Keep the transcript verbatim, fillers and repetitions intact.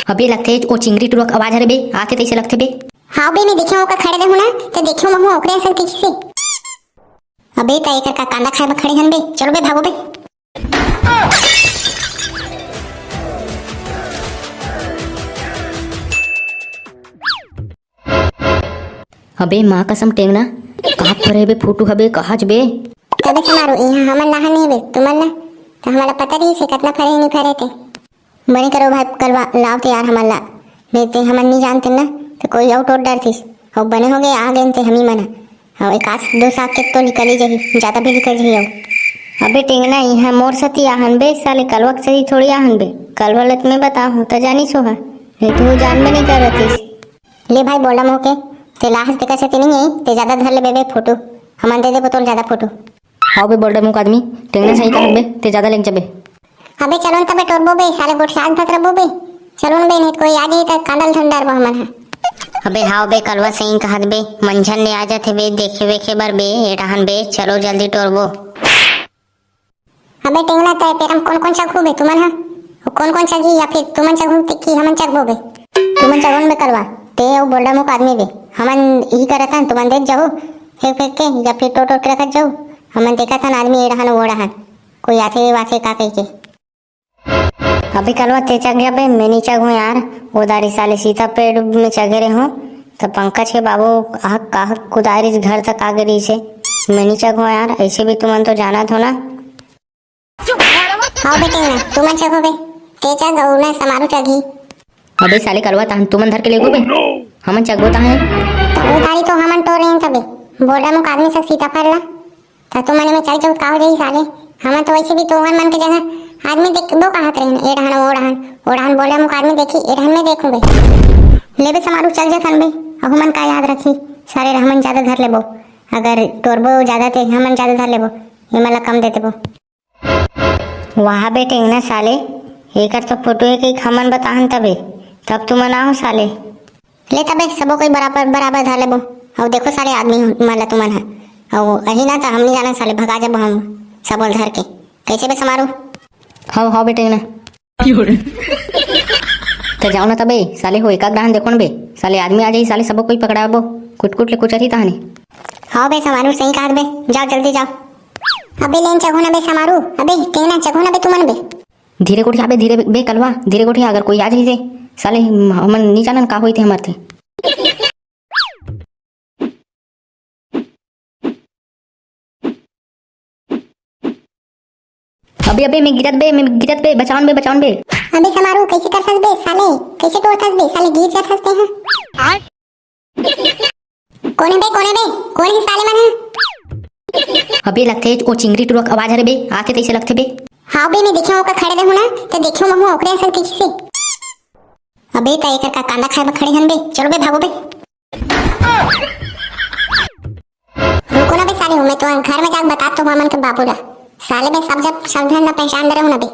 अबे लगथे ओ चिंगरी टुरा के आवाज हरे बे, आथे तइसे लगथे बे। हाव बे, मैं देखेंव ओकर खड़े रहूं ना, त देखेंव महूं ओकरे असन कइसे। अबे त एकर का कांदा खाए बर खड़े हन बे, चलो बे भागो बे। अबे माँ कसम टेंगना, कहाँ फरे बे फोटो हबे, कहाँ बे? तबे समारू, इहाँ हमन लाहन नहीं बे, तुमन ला, त हमला पता रहिस हे कतना फरे नहीं फरे ते। बने करो भाई कलवा, लाव ते यार हमन ला, नहीं ते हमन नहीं जानते ना, त कोई अउ टोर डरतिस। अउ बने हो गए, आ गए ते हमी मन। अउ एकास दो साग के तो निकल ही जाही, ज्यादा भी निकल जाही अउ। अबे टेंगना, इहाँ मोर सती आहन बे, साले कलवा के सती थोड़ी आहन बे। कलवा लत मैं बताहूँ त जानिस होहा, नहीं तो वो जान में नहीं करतिस। ले भाई बोल्डा मुँह के, ते लाहस ते कसे ते नहीं है, ते ज्यादा धर ले बे फोटो, हमन दे देबो तोल ज्यादा फोटो। हाव बे बोल्डा मुँह के आदमी, टेंगना सही कहत बे, ते ज्यादा लेके जाबे। अबे चलो न तबे टोरबो बे, साले गोठियात भतरबो बे। चलो न बे, नहीं त कोई आ जाही त कांदा ल धन डारबो हमन ह। अबे हाव बे कलवा सही कहत बे, मंझन ने आ जाथे बे, देखे वेखे बर बे, ए डहान बे, चलो जल्दी टोरबो। अबे टेंगना, तय पेरम कोन कोन चघू बे तुमन ह? कोन कोन चघी या फिर तुमन चघू ते कि हमन चघबो बे? तुमन चघो न बे कलवा, ते अउ बोल्डा मुँह के आदमी बे। हमन इही करत हन, तुमन देख जाहू, फेंक फेंक के या फिर टोर टोर के रखत जाहू। हमन देखत हन आदमी ए डहान ओ डहान, कोई आथे वाथे का कहिके। अबे कलवा ते चघ जाबे, मैं नी चघूं यार। ओ दारी साले सीता पेड़ में चघे रहे हूँ, त पंकज के बाबू अहक कहक कुदारिस घर तक आ गे रहिस हे। मैं नी चघूं यार, ऐसे भी तुमन तो जानत हो ना। हाव बेटे ना, तुमन चघो बे, ते चघ अउ ना समारू चघी। अबे साले कलवा, तहन तुमन धर के लेगो बे, हमन चघबो तहन। त ओ दारी तो हमन टोर रहे तबे, बोल्डा मुँह के आदमी सब सीता फर ला। त तुमन में चल जाऊ का हो जाही साले? हमन तो वैसे भी तोहर मन के जगह आदमी देखबो कहत रहिन, ए डहान ओ डहान, ओ डहान बोल्डा मुँह के आदमी देखी, ए डहान में देखूं बे। लेबे समारू चल जथन बे, अहू मन का याद रखी, साले हमन ज्यादा धर लेबो, अगर टोरबो ज्यादा ते हमन ज्यादा धर लेबो, एमन ला कम दे देबो। वाह बे टेंगना साले, एकर तो फोटो हे कहिके हमन बताहन तबे, तब तुमन आहो साले। ले तबे सबो कोई बराबर बराबर धर लेबो। अउ देखो साले आदमी मन ला तुमन ह, अउ अही ना त हम नी जानन साले, भगा जबो हम सबो ल धर के। कैसे बे समारू? हाव हाव बे टेंगना। त जाओ ना तबे साले हो, एकाक डहान देखो न बे, साले आदमी आ जाही साले, सबो कोई पकड़ाबो, कुटकुट ले कुचरही तहने। हाव बे समारू सही कहत बे, जाओ जल्दी जाओ। अबे लेन चघो ना बे समारू, अबे टेंगना चघो ना बे तुमन बे। धीरे गोठिया बे, धीरे बे कलवा, धीरे गोठिया, अगर कोई आ जाही ते साले हमन नी जानन का होई ते हमर ते। अबे अबे मैं गिरत बे, मैं गिरत बे, बचाओन बे, बचाओन बे। अबे समारू कैसे कर सकबे साले, कैसे टोर सकबे साले, गिर जात हस ते ह। कोने बे, कोने बे, कोन ही साले मन ह? अबे लगथे ओ चिंगरी टुरा के आवाज हरे बे, आथे तैसे लगथे बे। हाव बे, मैं देखे ओकर खड़े रहूं ना, त देखे महू ओकरे असन कइसे। अबे त एकर का कांदा खाए बर खड़े हन बे, चलो बे भागो बे। रुको ना बे साले हो, मैं तो घर में जाके बता तो हमन के बाबू ला। साले बे सब जब सब झन ला पहचान दे रहूं ना बे।